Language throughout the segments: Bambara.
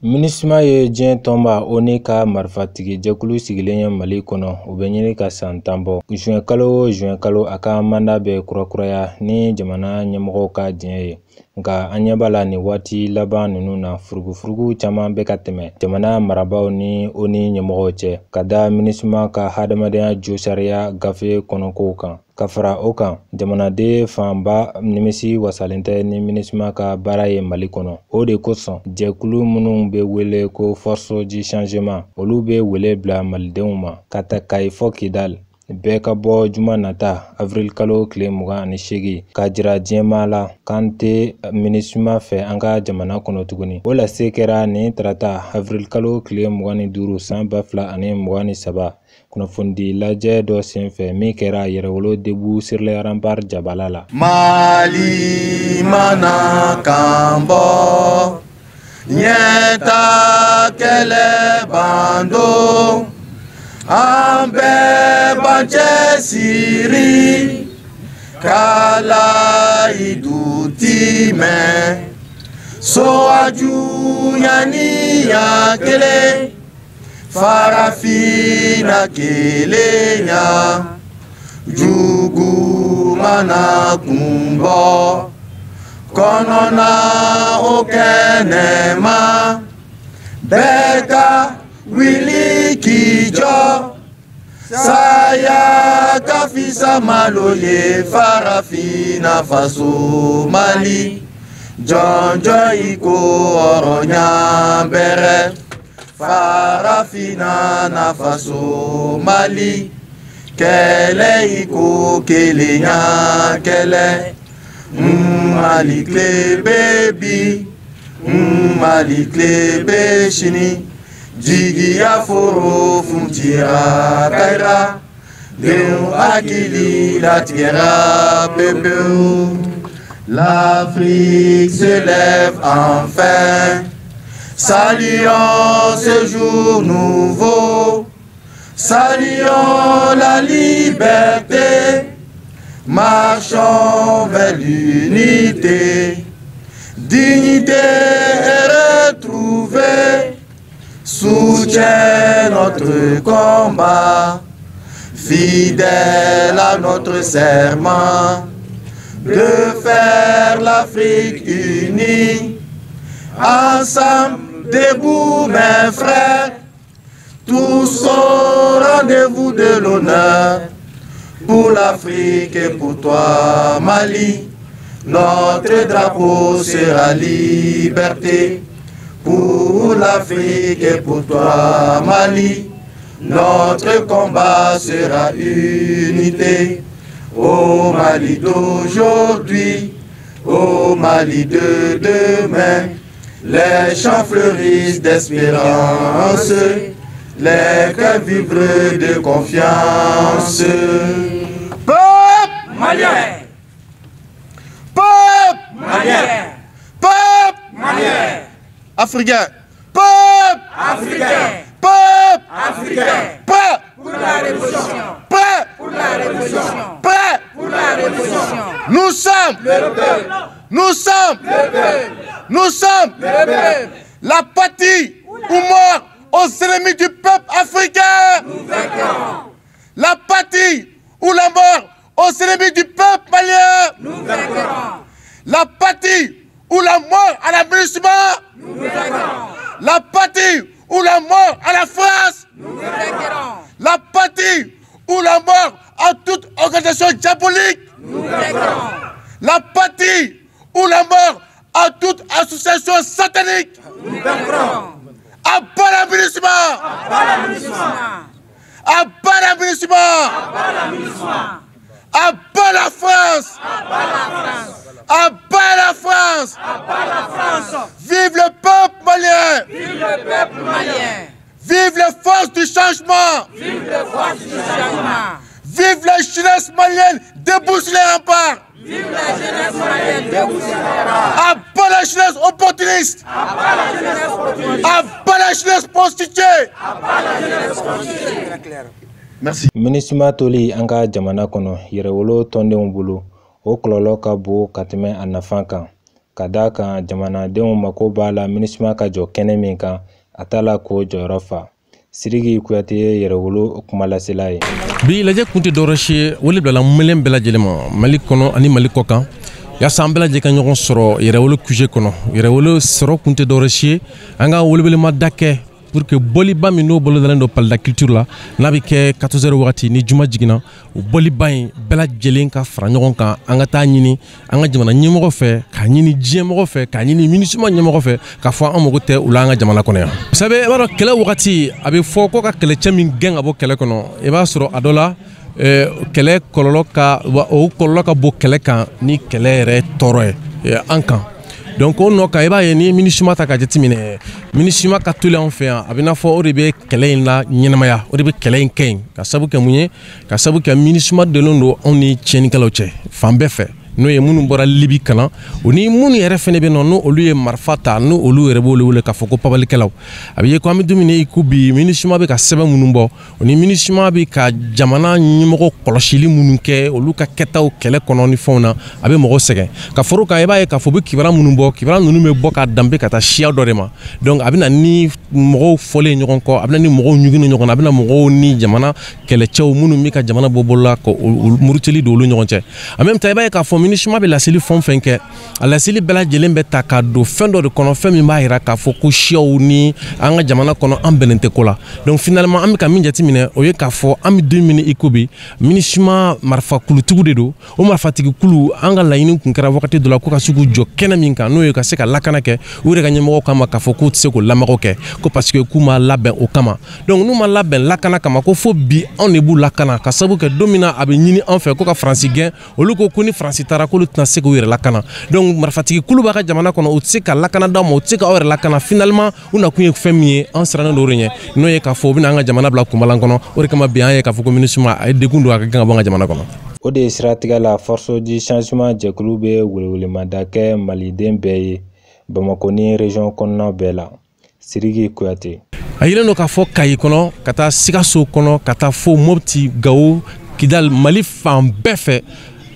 MINUSMA ye diɲɛ tɔnba ONU ka marifatigi jɛkulu sigilen ye Mali kɔnɔ, o bɛ ɲini ka san 10 bɔ. Juin kalo o juin kalo a ka mandat bɛ kurakuraya ni jamana ɲɛmɔgɔw ka diɲɛ ye. Nka an ɲɛ b'a la nin waati laban ninnu na, furugufurugu caman bɛ ka tɛmɛ jamana marabaaw ni ONU ɲɛmɔgɔw cɛ ka da MINUSMA ka hadamadenya josariya gafe kɔnɔkow kan. Ka fara o kan, jamanaden fanba nimisi wasalen tɛ ni MINUSMA ka baara ye Mali kɔnɔ. O de kosɔn jɛkulu minnu bɛ wele ko Force du changement, olu bɛ wele bila malidenw ma ka ta Kayi fɔ Kidal. Bɛɛ ka bɔ juma nata avril kalo tile 28 k'a jira diɲɛmaa la k'an tɛ MINUSMA fɛ an ka jamana kɔnɔ tuguni. O lase kɛra nin tarata avril kalo tile 25 san 2023 kunnafonidi lajɛ dɔ senfɛ min kɛra Yɛrɛwolo Debout sur les remparts jabala la. Mali mana kan bɔ ɲɛta kɛlɛ bando an bɛɛ b'an cɛsiri ka layidu timɛ soaju ɲaniya kelen farafinna kelenya jugu mana kun bɔ kɔnɔna o kɛnɛma bɛɛ ka wuli k'i jɔ saya ka fisa malo ye farafinna faso Mali jɔnjɔn i ko hɔrɔnya bɛrɛ farafinna na faso Mali kɛlɛ i ko kelenya kɛlɛ Mali tile bɛ bi Mali tile bɛ sini jigiya foro funtira kayira denw hakili latigɛra pepewu. L'Afrique se lève enfin, saluons ce jour nouveau, saluons la liberté, marchons vers l'unité, dignité est retrouvée. Soutient notre combat, fidèle à notre serment, de faire l'Afrique unie. Ensemble, debout mes frères, tous au rendez-vous de l'honneur, pour l'Afrique et pour toi Mali, notre drapeau sera liberté. Pour l'Afrique et pour toi Mali, notre combat sera unité. Au Mali d'aujourd'hui, au Mali de demain, les champs fleurissent d'espérance, les cœurs vibrent de confiance. Peuple malien, peuple malien, peuple malien, africain, peuple africain, peuple africain, prêt pour la révolution, prêt pour la révolution, prêt pour la révolution. Nous sommes le peuple, nous sommes le peuple, nous sommes le peuple. La patrie ou mort aux ennemis du peuple africain. Nous vaincrons. La patrie ou la mort aux ennemis du peuple malien. Nous vaincrons. La patrie ou la mort à la MINUSMA. Nous vaincrons. La patrie ou la mort à la France. Nous vaincrons. La patrie ou la mort à toute organisation diabolique. Nous vaincrons. La patrie ou la mort à toute association satanique. Nous vaincrons. À bas la MINUSMA. À bas la MINUSMA. À bas la MINUSMA. À bas la MINUSMA. À bas la France. À bas la France. À bas la France. À bas la France. Vive le peuple malien. Vive le peuple malien. Vive les forces du changement. Vive les forces du changement. Vive la jeunesse malienne debout sur les remparts. Vive la jeunesse malienne debout sur les remparts. À bas la jeunesse opportuniste. À bas la jeunesse opportuniste. À bas la jeunesse prostituée. À bas la jeunesse prostituée. Merci. MINUSMA toli an ka jamana kɔnɔ yɛrɛwolo tɔndenw bolo, o kɔlɔlɔ ka bon ka tɛmɛ a nafa kan, ka d'a kan jamanadenw mako b'a la MINUSMA ka jɔ kɛnɛ min kan, a t'a la k'o jɔyɔrɔ fa. Sidiki Kuyate ye yɛrɛwolo kumalasela ye. Bi lajɛ kun tɛ dɔwɛrɛ si ye, wele bilala maliyɛn bɛɛ lajɛlen ma Mali kɔnɔ ani Mali kɔ kan, yaasa an bɛɛ lajɛlen ka ɲɔgɔn sɔrɔ yɛrɛwolo QG kɔnɔ. Yɛrɛwolo sɔrɔ kun tɛ dɔwɛrɛ si ye, an ka welewelema kɛ pour que bɔliba min n'o bolodalen don Palais de la Culture la, n'a bɛ kɛ 14 heures wagati ni juma jiginna, o bɔliba in bɛɛ lajɛlen ka fara ɲɔgɔn kan, an ka taa ɲini an ka jamana ɲɛmɔgɔ fɛ, k'a ɲini diɲɛmɔgɔ fɛ, k'a ɲini MINUSMA ɲɛmɔgɔ fɛ, k'a fɔ an mago tɛ u la an ka jamana kɔnɔ yan. Sabu i b'a dɔn, kɛlɛ wagati a bɛ fɔ ko ka kɛlɛcɛ min gɛn ka bɔ kɛlɛ kɔnɔ, i b'a sɔrɔ a dɔ la kɛlɛ kɔlɔlɔ ka, o kɔlɔlɔ ka bon kɛlɛ kan ni kɛlɛ yɛrɛ tɔɔrɔ ye an kan. Donc o nɔ kan, i b'a ye n'i ye MINUSMA ta ka jateminɛ, MINUSMA ka toli an fɛ yan, a bɛ n'a fɔ o de bɛ kɛlɛ in la ɲɛnamaya, o de bɛ kɛlɛ in kɛ yen. Ka sabu kɛ mun ye? Ka sabu kɛ MINUSMA donnen don anw ni tiɲɛnikɛlaw cɛ fan bɛɛ fɛ, n'o ye minnu bɔra Libi ka na, o ni minnu yɛrɛ fɛnɛ bɛ nɔ, n'olu ye marifa ta, n'o olu yɛrɛ b'olu wele k'a fɔ ko pabalikɛlaw. A bɛ ye ko an bɛ don min na i ko bi, MINUSMA bɛ ka sɛbɛn minnu bɔ, o ni MINUSMA bɛ ka jamana ɲɛmɔgɔ kɔlɔsili minnu kɛ, olu ka kɛtaw kɛlɛ kɔnɔ ni fɛnw na, a bɛ mɔgɔw sɛgɛn. Ka foro kan, i b'a ye k'a fɔ u bɛ kibaruya minnu bɔ, kibaruya ninnu bɛ bɔ ka danbe ka taa siya dɔ de ma. Donc a bɛ na ni mɔgɔw fɔlen ɲɔgɔn kɔ, a bɛ na ni mɔgɔw ɲugunnen ɲɔgɔn na, a bɛ na mɔgɔw ni jamana kɛlɛcɛw minnu bɛ ka jamana bɔ bolo la, ka murutili don olu ɲɔgɔn cɛ. En même temps, i b'a ye k'a fɔ MINUSMA bɛ laseli fɛn o fɛn kɛ, a laseli bɛɛ lajɛlen bɛ ta ka don fɛn dɔ de kɔnɔ, fɛn min b'a jira k'a fɔ ko siyaw ni an ka jamana kɔnɔ an bɛnnen tɛ ko la. Donc finalement, an bɛ ka min jateminɛ, o ye k'a fɔ an bɛ don min i ko bi, MINUSMA marifakulutigiw de don. O marifatigikulu, an ka laɲini kun kɛra wagati dɔ la ko ka se k'u jɔ kɛnɛ min kan, n'o ye ka se ka lakana kɛ, u yɛrɛ ka ɲɛmɔgɔw kama k'a fɔ k'u tɛ se k'o lamagaw kɛ, ko parce que k'u ma labɛn o kama. Donc n'u ma labɛn lakana kama, ko fo bi anw de b'u lakana, ka sababu kɛ don min na a bɛ ɲini an fɛ ko ka Faransi gɛn, olu ko ko ni Faransi taara k'olu tɛna se k'u yɛrɛ lakana. Donc marifatigi kulu b'a ka jamana kɔnɔ, u tɛ se ka lakana d'aw ma, u tɛ se k'aw yɛrɛ lakana. Finalement, u nakun ye fɛn min ye, an sirannen don o de ɲɛ, n'o ye k'a fɔ u bɛna an ka jamana bila kunbalan kɔnɔ. O de kama bi an ye k'a fɔ ko MINUSMA a ye degun don, a ka gɛn ka bɔ an ka jamana kɔnɔ. O de siratigɛ la, Force du Changement jɛkulu bɛ welewelemada kɛ maliden bɛɛ ye Bamakɔ ni région kɔnɔna bɛɛ la. Sidiki Kuyate. A yelen don k'a fɔ Kayi kɔnɔ, ka taa Sikaso kɔnɔ, ka taa fo Mopti, Gawo, Kidal, Mali fan bɛɛ fɛ,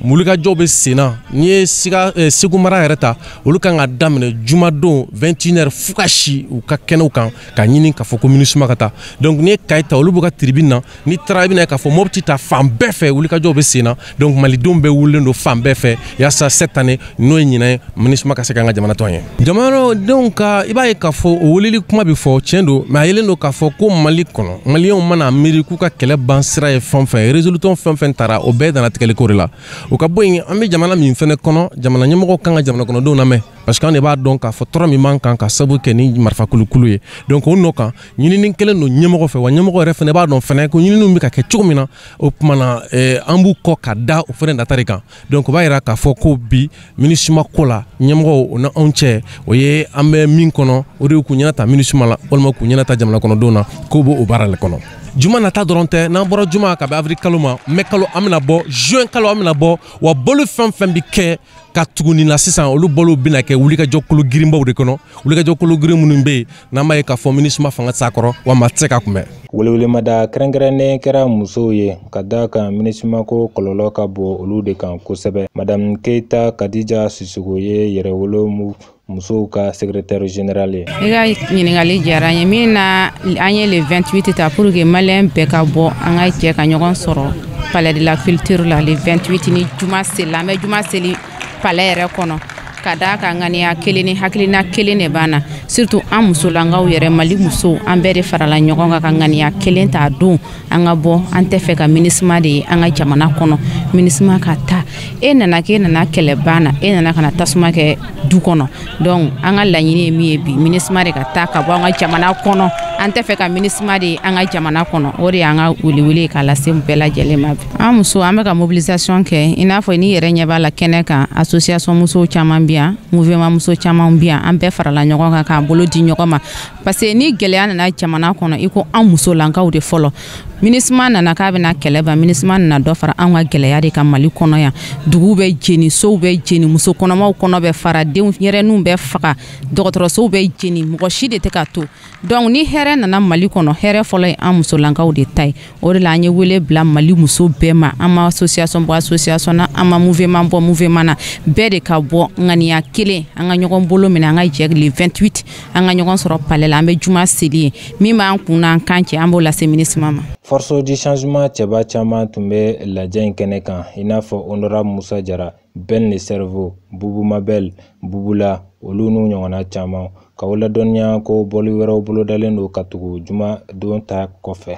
wulikajɔw bɛ sen na. N'i ye Segu mara yɛrɛ ta, olu kan ka daminɛ jumadon 21h fo ka si u ka kɛnɛw kan, ka ɲini k'a fɔ ko MINUSMA ka taa. Donc n'i ye Kayi ta, olu b'u ka tribune na. N'i taara, i bɛna ye k'a fɔ Mopti ta fan bɛɛ fɛ, wulikajɔw bɛ sen na. Donc malidenw bɛɛ wulilen don fan bɛɛ fɛ yaasa cette année, n'o ye ɲinan ye, MINUSMA ka se k'an ka jamana tɔn ye. Jamanadenw ka, i b'a ye k'a fɔ o weleli kuma bɛ fɔ, tiɲɛ don, mais a yelen don k'a fɔ ko Mali kɔnɔ, maliyɛnw mana miiri k'u ka kɛlɛ ban sira ye fɛn o fɛn, résolution fɛn o fɛn taara, o bɛɛ danna tigɛliko de la. O ka bɔ yen, an bɛ jamana min fɛnɛ kɔnɔ, jamana ɲɛmɔgɔw kan ka jamana kɔnɔdenw lamɛn, parce que an de b'a dɔn k'a fɔ tɔɔrɔ min b'an kan ka sababu kɛ ni marifakulukulu ye. Donc o nɔ kan, ɲinini kɛlen don ɲɛmɔgɔ fɛ, wa ɲɛmɔgɔ yɛrɛ fɛnɛ b'a dɔn fɛnɛ ko ɲininiw bɛ ka kɛ cogo min na. O tuma na, an b'u kɔ ka da o fɛnɛ nata de kan. Donc o b'a yira k'a fɔ ko bi MINUSMA ko la, ɲɛmɔgɔw o ni anw cɛ, o ye an bɛ min kɔnɔ, o de ye k'u ɲɛna ta MINUSMA la, walima k'u ɲɛna ta jamana kɔnɔdenw na, k'o b'o baara le kɔnɔ. Juma nata dɔrɔn tɛ, n'an bɔra juma ka bɛn avril kalo ma, mai kalo an bɛna bɔ, juin kalo an bɛna bɔ, wa bɔli fɛn fɛn bɛ kɛ ka tugu nin na sisan, olu bɔliw bɛna kɛ wulikajɔ kolo girinbaw de kɔnɔ, wulikajɔ kolo girin minnu bɛ yen n'an b'a ye k'a fɔ MINUSMA fanga tɛ s'a kɔrɔ, wa maa tɛ se k'a kunbɛn. Welewelemada kɛrɛnkɛrɛnnen kɛra musow ye, ka d'a kan MINUSMA ko kɔlɔlɔ ka bon olu de kan kosɛbɛ. Madame Keyita Kadija Sisoko ye yɛrɛwolo musow ka secrétaire général ye. I ka ɲininkali diyara n ye. Min na an ye le 28 ta pour que maliyɛn bɛɛ ka bɔ, an ka jɛ ka ɲɔgɔn sɔrɔ Palais de la Culture la le 28 ni juma seli la. An bɛ juma seli palais yɛrɛ kɔnɔ, ka d'a kan ŋaniya kelen ni hakilina kelen de b'an na, surtout an musolankaw yɛrɛ, Mali musow, an bɛɛ de farala ɲɔgɔn kan ka ŋaniya kelen ta don an ka bɔ. An tɛ fɛ ka MINUSMA de ye an ka jamana kɔnɔ, MINUSMA ka taa. E nana k'e nana kɛlɛ ban na, e nana ka na tasuma kɛ du kɔnɔ. Donc an ka laɲini ye min ye bi, MINUSMA de ka taa ka bɔ an ka jamana kɔnɔ. An tɛ fɛ ka MINUSMA de ye an ka jamana kɔnɔ. O de y'an ka welewele k'a lase bɛɛ lajɛlen ma. An muso, an bɛ ka mobilisation kɛ, i n'a fɔ n'i yɛrɛ ɲɛ b'a la kɛnɛ kan, association musow caman bɛ yan, mouvement muso caman bɛ yan, an bɛɛ farala ɲɔgɔn kan k'an bolo di ɲɔgɔn ma, parce que ni gɛlɛya nana jamana kɔnɔ, i ko an musolankaw de fɔlɔ. MINUSMA nana k'a bɛna kɛlɛ ban, MINUSMA nana dɔ fara an ka gɛlɛya de kan Mali kɔnɔ yan. Duguw bɛ jeni, sow bɛ jeni, muso kɔnɔmaw kɔnɔ bɛ fara, denw yɛrɛninw bɛ faga, dɔgɔtɔrɔsow bɛ jeni, mɔgɔ si de tɛ ka to. Donc ni hɛrɛ Hɛrɛ nana Mali kɔnɔ, hɛrɛ fɔlɔ ye an musolankaw de ta ye. O de la an ye wele bila Mali muso bɛɛ ma. An ma association bɔ association na, an ma mouvement bɔ mouvement na, bɛɛ de ka bɔ ŋaniya kelen, an ka ɲɔgɔn bolo minɛ, an ka jɛ le 28, an ka ɲɔgɔn sɔrɔ palais la, an bɛ juma seli ye. Min b'an kun n'an kan cɛ, an b'o lase MINUSMA ma. Force du changement cɛba caman tun bɛ lajɛ in kɛnɛ kan, i n'a fɔ honorable Musa Jara, Ben le Cerveau, Bubu Mabel, Bubula, olu n'u ɲɔgɔnna caman. K'aw ladɔnniya ko bɔli wɛrɛw bolodalen don ka tugu juma don ta kɔfɛ.